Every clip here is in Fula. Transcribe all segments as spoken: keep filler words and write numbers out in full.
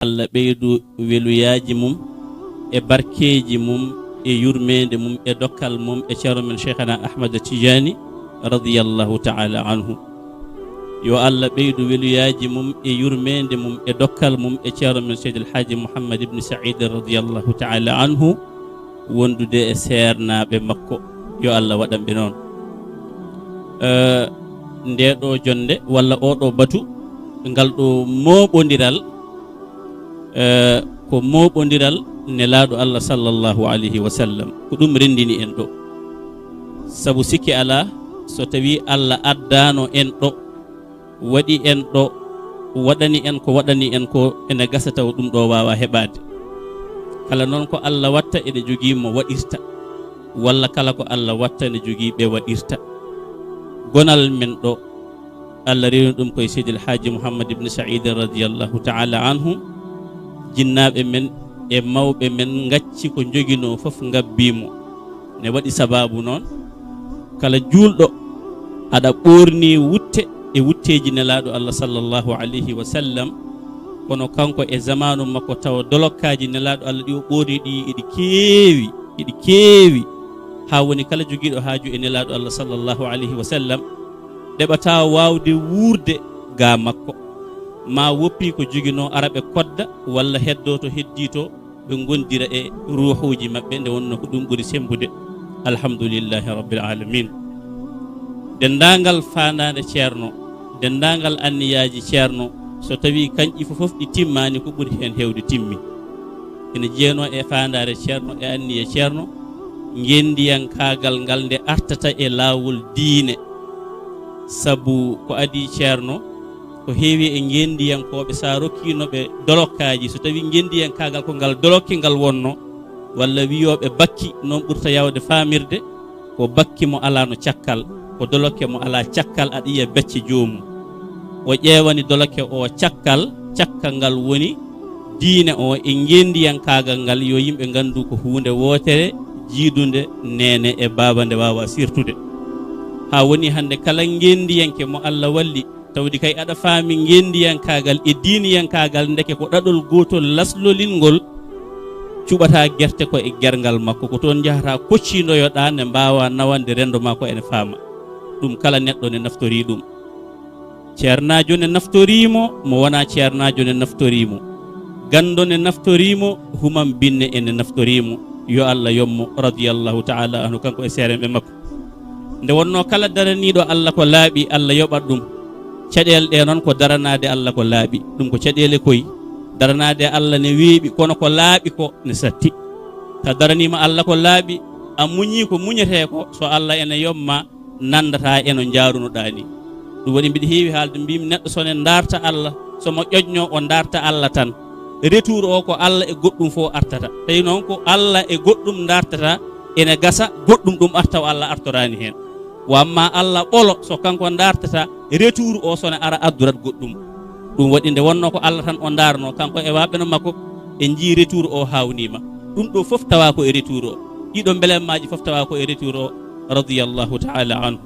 Allah ɓeydu weluyaaji mum e barkeeji mum e yurmeende mum e dokkal mum e ceerno men Cheikhana Ahmad Tijaani radiyallahu ta'ala anhu. Yo Allah ɓeydu weluyaaji mum e yurmeende mum e dokkal mum e ceerno men Seydi El Haaji Mouhammad Ibn Saïd radiyallahu ta'ala anhu, wondude e seernaaɓe makko. Yo Allah waɗan ɓe noon. Eh, ndee ɗoo jonnde walla oo ɗoo batu, ngal ɗoo mooɓondiral, eh, ko mooɓondiral Nelaaɗo Allah sallallahu alayhi wa sallam. Ko ɗum renndini en ɗoo. Sabu sikke alaa, so tawii Allah addaano en ɗoo, waɗi en ɗoo, waɗani en ko waɗani en ko, ene gasa taw ɗum ɗoo waawaa heɓaade. Kala noon ko Allah watta ene jogii mo waɗirta, walla kala ko Allah watta ene jogii ɓe waɗirta. Gonal men ɗoo, Allah rewni ɗum koye Seydi El Haaji Mouhammad Ibn Saïd radiyallahu ta'ala anhu. Jinnaaɓe men e mawɓe men ngacci ko njoginoo fof ngabbii mo. Ne waɗi sabaabu noon, kala juulɗo aɗa ɓoorni wutte e wutteeji Nelaaɗo Allah sallallahu alayhi wa sallam, kono kanko e zamaanu makko tawa dolokkaaji Nelaaɗo Allah ɗi o ɓoorni ɗi eɗi keewi, eɗi keewi, haa woni kala jogiiɗo haaju e Nelaaɗo Allah sallallahu alayhi wa sallam, ɗeɓataa waawde wuurde ga makko. Ma woppi ko joginoo ara ɓe kodda walla heddoo to heddii to, ɓe ngondira e ruuhuuji maɓɓe, nde wonnoo ko ɗum ɓuri semmbude. Alhamdulillahi Rabbil Aalamiin. Denndaangal faandaande ceerno, denndaangal anniyaaji ceerno, so tawii kanƴi fof fof ɗi timmaani, ko ɓuri heen heewde timmi. Ene jeyanoo e faandaare ceerno, e anniya ceerno, ngenndiyankaagal ngal nde artata e laawol diine. Sabu ko adii ceerno, ko heewi e ngenndiyankooɓe, so a rokkiino ɓe dolokkaaji, so tawii ngenndiyankaagal ko ngal dolokke ngal wonnoo, walla wiyooɓe bakki, noon ɓurta yaawde faamirde, ko bakki mo alaano cakkal, ko dolokke mo alaa cakkal, aɗa yiya becce joomum. O ƴeewani dolokke o cakkal, cakkal ngal woni diine o e ngenndiyankaagal ngal, yo yimɓe nganndu ko huunde wootere, jiidunde neene e baaba nde waawaa sirtude. Haa woni hannde kala ngenndiyanke mo Allah walli, tawdi kay aɗa faami ngenndiyankaagal e diiniyankaagal, ndeke ko ɗaɗol gootol laslolingol, cuɓataa gerte ko e gerngal makko, ko toon njahataa koccindoyoɗaa nde mbaawaa nawande renndo maa ko ene faama. Ɗum kala neɗɗo ne naftorii ɗum. Ceernaajo ne naftorii mo, mo wonaa ceernaajo ne naftorii mo. Ganndo ne naftorii mo, humam binne ene naftorii mo. Yo Allah yom mo, radiyallahu ta'ala anhu, kanko e seerenɓe makko. Nde wonnoo kala daraniiɗo Allah ko laaɓi, Allah yoɓat ɗum. Caɗeele ɗe noon ko daranaade Allah ko laaɓi. Ɗum ko caɗeele koy. Daranaade Allah ne weeɓi, kono ko laaɓi ko ne satti. So a daraniima Allah ko laaɓi, a muñii ko muñetee ko, so Allah ene yom ma, nanndataa e no njaarunoɗaa ni. Ɗum waɗi mbiɗa heewi haalde, mbimi neɗɗo so ne ndaarta Allah, so mo ƴoƴnoo o ndaarta Allah tan. Retour o ko Allah e goɗɗum fof artata. Tawi noon ko Allah e goɗɗum ndaartata, ene gasa goɗɗum ɗum arta o Allah artoraani heen. Wa amma Allah ɓolo, so kanko ndaartata, retour o so ne ara addurat goɗɗum. Ɗum waɗi nde wonnoo ko Allah tan o ndaarnoo, kanko e waaɓe no makko, en njii retour o haawniima. Ɗum ɗo fof tawa ko e retour o. Ɗiɗo mbelemmaaji fof tawa ko e retour o, radiyallahu ta'ala anhu.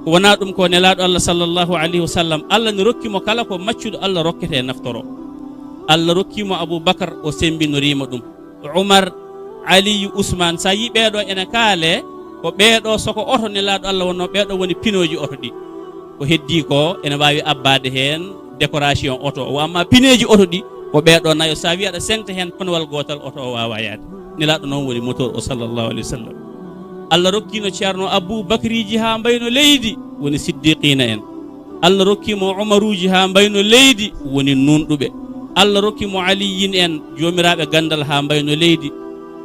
Ko wonaa ɗum ko Nelaaɗo Allah sallallahu alayhi wa sallam, Allah ne rokki mo kala ko maccuɗo Allah rokkete naftoro. Allah rokki mo Abu Bakar, o semmbinoriima ɗum. Umar, Aliyu, Usmaan, so a yii ɓeeɗo ene kaale, ko ɓeeɗo soko oto Nelaaɗo Allah wonnoo, ɓeeɗo woni pinooji oto ɗi. Ko heddii ko ene waawi abbaade heen décoration oto o, amma pineeji oto ɗi ko ɓeeɗo nayo. So a wii aɗa seŋta heen panwal gootal, oto o waawaa yahde. Nelaaɗo noon woni moteur o, sallallahu alayhi wa sallam. Allah rokkiino ceerno Abu Bakriiji haa mbayno leydi, woni siddiqiina en. Allah rokki mo Umaruuji haa mbayno leydi, woni nuunɗuɓe. Allah rokki mo Aliyin en, joomiraaɓe ganndal haa mbayno leydi.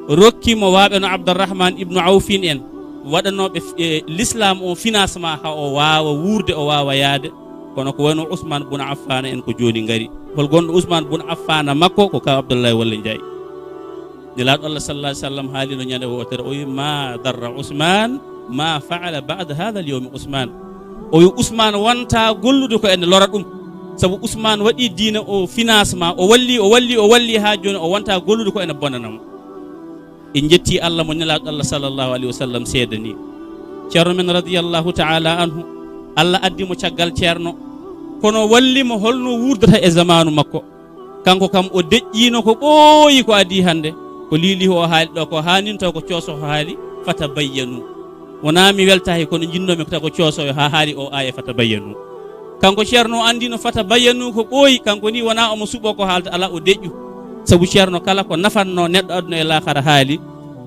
Rokki mo waaɓe no Abdurrahman ibnu Awfin en, waɗanooɓe f-, e, l'islam o financement haa o waawa wuurde, o waawa yahde. Kono ko wayno Usmaan bun Affaan en ko jooni ngari. Hol gonɗo Usmaan bun Affaan makko? Ko kaw Abdullahi Walla Njaay. Nelaaɗo Allah sallallahu alayhi wa sallam haalino ñande wootere, o wi, "Ma darra Usmaan ma fa'ala ba'da hadha al-yawmi Usmaan." O wi, "Usmaan wonta gollude ko ene lora ɗum. Sabu Usmaan waɗi diina o financement, o walli, o walli, o walli haa jooni o wonta gollude ko ene bonana mo." En njetti Allah mo Nelaaɗo Allah sallallahu alayhi wa sallam seedani. Ceerno men radiyallahu ta'ala anhu, Allah addi mo caggal ceerno, kono walli mo holno wuurdata e zamaanu makko. Kanko kam o deƴƴiino ko ɓooyi ko adii hannde. Ko liili o haali ɗo ko haaninto ko cooso o haali, "Fatabayyanu." Wonaa mi weltaaki, kono njinnoomi ko taw ko cooso o haa haali o aaya, "Fatabayyanu." Kanko Ceerno o anndiino "Fatabayyanu" ko ɓooyi, kanko ni wonaa omo suɓoo ko haalta, alaa, o deƴƴu. Sabu Ceerno kala ko nafannoo neɗɗo aduna e laakara haali,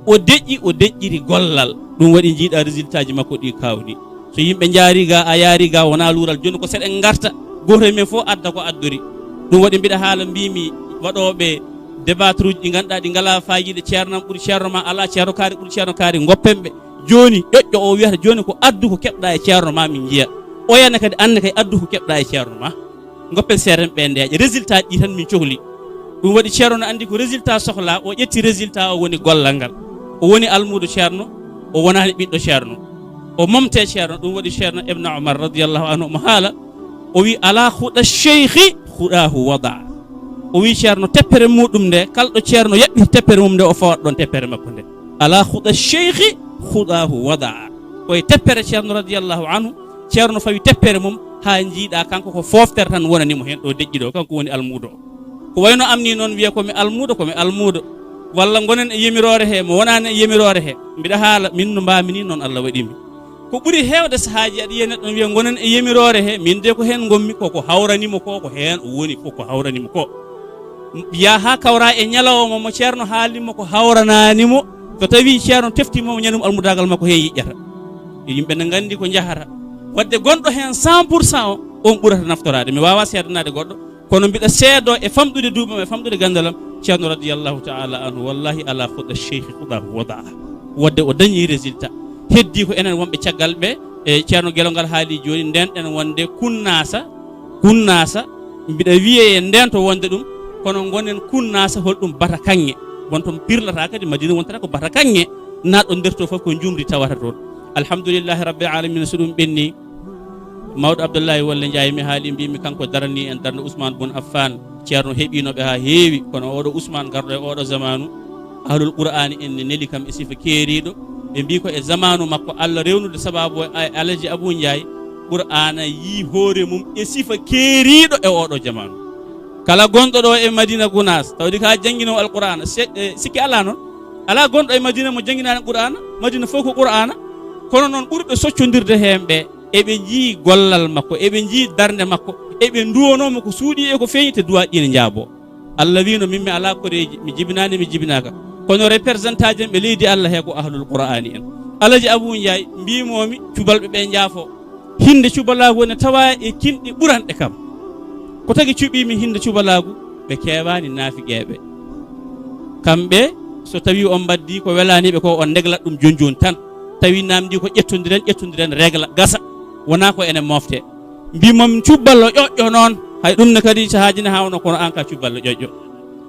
o deƴƴi, o deƴƴiri gollal. Ɗum waɗi njiiɗa résultat ji makko ɗi kaawɗi. So yimɓe njaari ga, a yaari ga, wonaa luural. Jooni ko seɗen ngarta, gooto e men fof adda ko addori. Ɗum waɗi mbiɗa haala, mbimi waɗooɓe débatteruuji ɗi ngannduɗaa ɗi ngalaa faayiida, "Ceerno am ɓuri ceerno ma, alaa ceerno kaari ɓuri ceerno kaari, ngoppen ɓe." Jooni ƴoƴƴo o wiyata, "Jooni ko addu ko keɓɗaa e ceerno ma min njiya." Oyana kadi, "Anne kay addu ko keɓɗaa e ceerno ma." Ngoppen seeɗa ɓe ndeeƴa. Résultat ji ɗi tan min cohli. Ɗum waɗi Ceerno no anndi ko résultat sohla, o ƴetti résultat, o woni gollal ngal. O woni almuudo Ceerno, o wonaani ɓiɗɗo Ceerno. O momte Ceerno, ɗum waɗi Ceerno Ibn Omar radiyallahu anhu omo haala, o wi, "Ala huɗa cheikhi huɗahu wadaa." O wi Ceerno teppere muɗum nde, kala ɗo Ceerno yaɓɓi teppere mum nde, o fawat ɗon teppere makko nde. "Ala huɗa cheikhi huɗahu wadaa." Ko e teppere Ceerno radiyallahu anhu, Ceerno fawi teppere mum, haa njiiɗa kanko ko fooftere tan wonani mo heen ɗo deƴƴi ɗo, kanko woni almuudo o. Ko wayno am ni noon wiya ko mi almuudo, ko mi almuudo. Walla ngonen e yemiroore he, mo wonaani e yemiroore he. Mbiɗa haala, min no mbaami ni noon Allah waɗi mi. Ko ɓuri heewde sahaaji aɗa yiya neɗɗo no wiya ngonen e yemiroore he, min de ko heen ngonmi, ko ko hawrani mo ko, ko heen o woni fof ko hawrani mo ko. Yaha kawra e ñalawma mo Ceerno haalni mo ko hawranaani mo, so tawi Ceerno tefti mo ñande mum almudaagal makko heen yiƴƴata. Yimɓe ne nganndi ko njahata. Waɗde gonɗo heen cent pour cent o, on ɓurata naftoraade. Mi waawaa seedanaade goɗɗo, kono mbiɗa seedoo e famɗude duuɓi am, e famɗude ganndal am, Ceerno radiyallahu ta'ala anhu, wallahi ala huɗa cheikhi huɗahu wadaa. Waɗde o dañi résultat. Heddi ko enen wonɓe caggal ɓe, e Ceerno Gelongal haali jooni, ndeenɗen wonde kunnaasa, kunnaasa, mbiɗa wiyee ndeen to wonde ɗum, kono ngonen kunnaasa holɗum bata kaŋŋe. Won to pirlata kadi Madina wontata ko bata kaŋŋe, naatɗo nder to fof ko njumri tawata toon. Alhamdulillahi rabbil alamina, so ɗum ɓenni, mawɗo Abdullahi Wolle Njaay mi haali, mbimi kanko darani en darnde Ousmane Bun Affan. Ceerno heɓiino ɓe haa heewi, kono oɗo Ousmane garɗo e oɗo zamanu, ahlul Qur'aani en ne neli kam e sifa keeriiɗo. Ɓe mbi ko e zamanu makko Allah rewnude sababu e Alaji Abu Njaay, Qur'aana yii hoore mum e sifa keeriiɗo e oɗo zamanu. Kala gonɗo ɗo e Madina Gunaas, tawde ka jannginowo Alqur'aana, se-, e, sikki alaa noon, alaa gonɗo e Madina mo jannginaani Qur'aana, Madina fof ko Qur'aana, kono noon ɓurɓe soccondirde heen ɓe, eɓe njii gollal makko, eɓe njii darnde makko, eɓe nduwanoo mo ko suuɗi e ko feeñi, te duwaaji ɗi ne njaaboo. Allah wiino, min mi alaa koreeji, mi jibinaani, mi jibinaaka. Kono représentant ji am ɓe leydi Allah he ko ahlul Qur'aani en. Alaji Abu Njaay, mbiimoomi, cubalɓe ɓe njaafo. Hinnde cubalaagu ne tawa e kinɗe ɓuranɗe kam. Ko tagi cuɓiimi hinnde cubalaagu? Ɓe keewaani naafiqeeɓe. Kamɓe, so tawii on mbaddii ko welaani ɓe ko, on ndeglat ɗum jooni jooni tan. Tawi naamndii ko ƴettondiren, ƴettondiren, regla, gasa. Wonaa ko enen moftee. Mbimam cubballo ƴoƴƴo noon, hay ɗum ne kadi sahaaji ne haawnoo, kono aan ka cubballo ƴoƴƴo.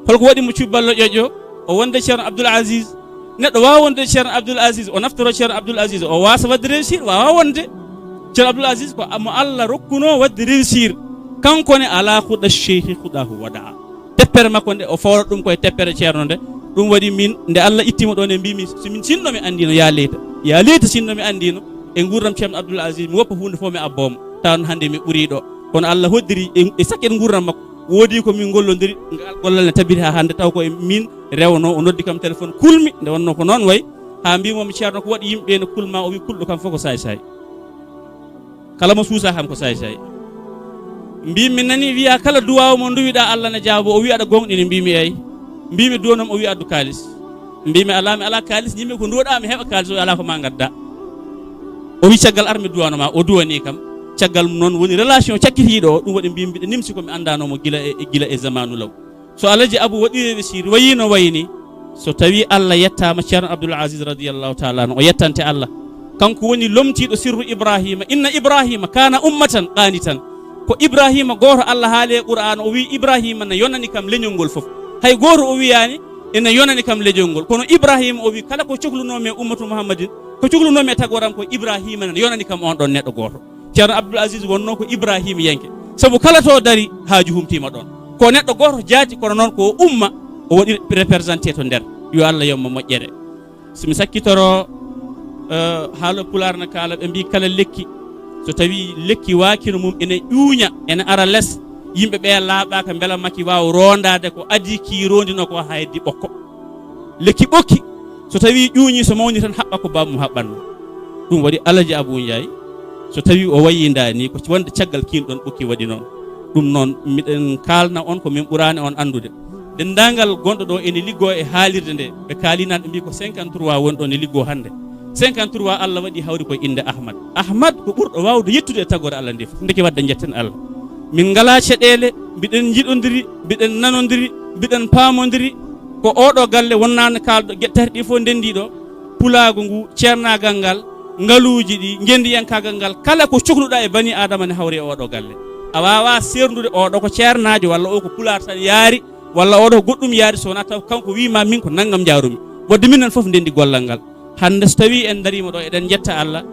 Holko waɗi mo cubballo ƴoƴƴo? O wonde Ceerno Abdoul Aziz. Neɗɗo waawa wonde Ceerno Abdoul Aziz, o naftoro Ceerno Abdoul Aziz, o waasa waɗde réussir, waawa wonde. Ceerno Abdoul Aziz ko mo Allah rokkunoo waɗde réussir. Kanko ne alaa huɗa cheikhi huɗahu wadaa. Teppere makko nde, o fawra ɗum koye teppere Ceerno nde. Ɗum waɗi min, nde Allah itti mo ɗo ne, mbimi, so min sinno mi anndino, ya leyta, ya leyta sinno mi anndino e nguurdam Ceerno Abdoul Aziz, mi woppa huunde fof mi abboo mo. Tawa noon hannde mi ɓurii ɗo. Kono Allah hoddiri e, e sakket nguurdam makko. Woodi ko min ngollondiri, ngal gollal ne tabiti haa hannde, taw ko e min rewno, o noddi kam téléphone, kulmi, nde wonnoo ko noon wayi, haa mbimo mi, "Ceerno, ko waɗi yimɓe ne kulma?" O wi, "Kulɗo kam fof ko saay-saay. Kala mo suusa kam ko saay-saay." Mbi, "Mi nani wiya kala duwaaw mo nduwiɗa Allah ne jaabo." O wi, "Aɗa gooŋɗini?" Mbimi, "Eey." Mbimi, "Duwanom?" O wi, "Addu kaalis." Mbimi, "Alaa, mi alaa kaalis, yimɓe ko nduwoɗa mi heɓa kaalis." O wi, "Alaa ko ma ngadda." O wi, "Caggal ar mi duwano ma." O duwani kam. Caggal mum noon woni relation cakkitiiɗo o. Ɗum waɗi mbimi mbiɗa nimsi ko mi anndanoo mo gila e, e gila e zamanu law. So Alaji Abu waɗi réussir, wayi no wayi ni, so tawi Allah yettaama, Ceerno Abdoul Aziz radiyallahu taala anhu, o yettante Allah. Kanko woni lomtiiɗo sirru Ibrahima. "Inna Ibrahima kana ummatan qanitan." Ko Ibrahima gooto Allah haali e Qur'aana, o wi Ibrahima ne yonani kam leñol ngol fof. Hay gooto o wiyaani ene yonani kam leñol ngol. Kono Ibrahima o wi kala ko cohlunoomi e ummatu Muhammadin, ko cohlunoomi e tagooram ko Ibrahima ne yonani kam on ɗon neɗɗo gooto. Ceerno Abdoul Aziz wonnoo ko Ibrahima yanke. Sabu kala to dari haaju humtiima ɗon. Ko neɗɗo gooto jaati, kono noon ko umma o waɗi représenté to nder. Yo Allah yomma moƴƴere. So mi sakkitoro, eh, haala pulaar na kaala, ɓe mbi kala lekki, so tawi lekki waakino mum ene ƴuuña, ene ara les, Yimɓe ɓe laaɓaaka mbela Maki waaw roondaade ko adii kii roondinoo ko haa heddi ɓokko. Lekki ɓokki, so tawii ƴuuñii, so mawni tan haɓɓa ko baabum haɓɓatnoo. Ɗum waɗi Alaji Abuu Njaay, so tawii o wayii ndaa nii, ko wonde caggal kiin ɗoon ɓokki waɗi noon. Ɗum noon, miɗen kaalna on ko min ɓuraani on anndude. Denndaangal gonɗo ɗo ene liggoo e haalirde nde, ɓe kaalii naan ɓe mbii ko cinquante-trois woni ɗo ne liggoo hannde. Cinquante-trois Allah waɗi hawri koye innde Ahmad. Ahmad ko ɓurɗo waawde yettude e tagoore Allah nde fof. Ndeke waɗde njetten Allah. Min ngalaa caɗeele, mbiɗen njiɗondiri, mbiɗen nanondiri, mbiɗen paamondiri. Ko oɗo galle wonnaano kaalɗo geɗe tati ɗi fof ndenndii ɗo. Pulaagu ngu, ceernaagal ngal, ngaluuji ɗi, ngenndiyankaagal ngal, kala ko cokluɗaa e banii Aadama ne hawri e oɗo galle. A waawaa seerndude oɗo ko ceernaajo walla o ko pulaar tan yaari, walla oɗo ko goɗɗum yaari, so wonaa taw kanko wii ma min ko nanngam njaarumi. Waɗde minen fof ndenndi gollal ngal. Hannde so tawii en ndariima ɗo eɗen njetta Allah,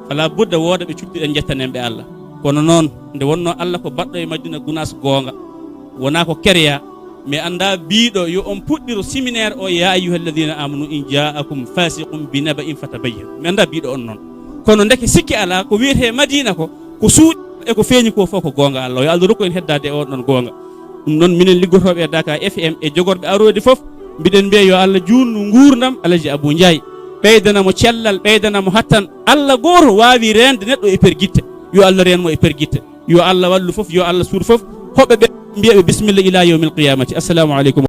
fala budda wooda ɓe cuktiɗen njettanen ɓe Allah. Kono noon, nde wonnoo Allah ko baɗɗo e Madina Gunaas goonga, wonaa ko kereya, mi anndaa biiɗo yo on puɗɗiro séminaire o, ya ayyuha alladina amanu in jaakum fasiqum bi naba'in fatabayyanu. Mi anndaa biiɗo on noon. Kono ndeke sikki alaa, ko wiyetee Madina ko, ko suuɗi e ko feeñi ko fof ko goonga Allah. Yo Allah rokku en heddaade e on ɗon goonga. Ɗum noon, minen liggotooɓe e Dakar F M e jogorɓe aroyde fof, mbiɗen mbiya yo Allah juutnu nguurndam Alaji Abuu Njaay, ɓeydana mo cellal, ɓeydana mo hattan. Allah gooto waawi reende neɗɗo e pergitte. Yo Allah reen mo e pergitte. Yo Allah wallu fof, yo Allah suur fof. Hoɓɓe ɓe mbiya ɓe bisimilla ila yawmil qiyamati. Assalamu aleykum.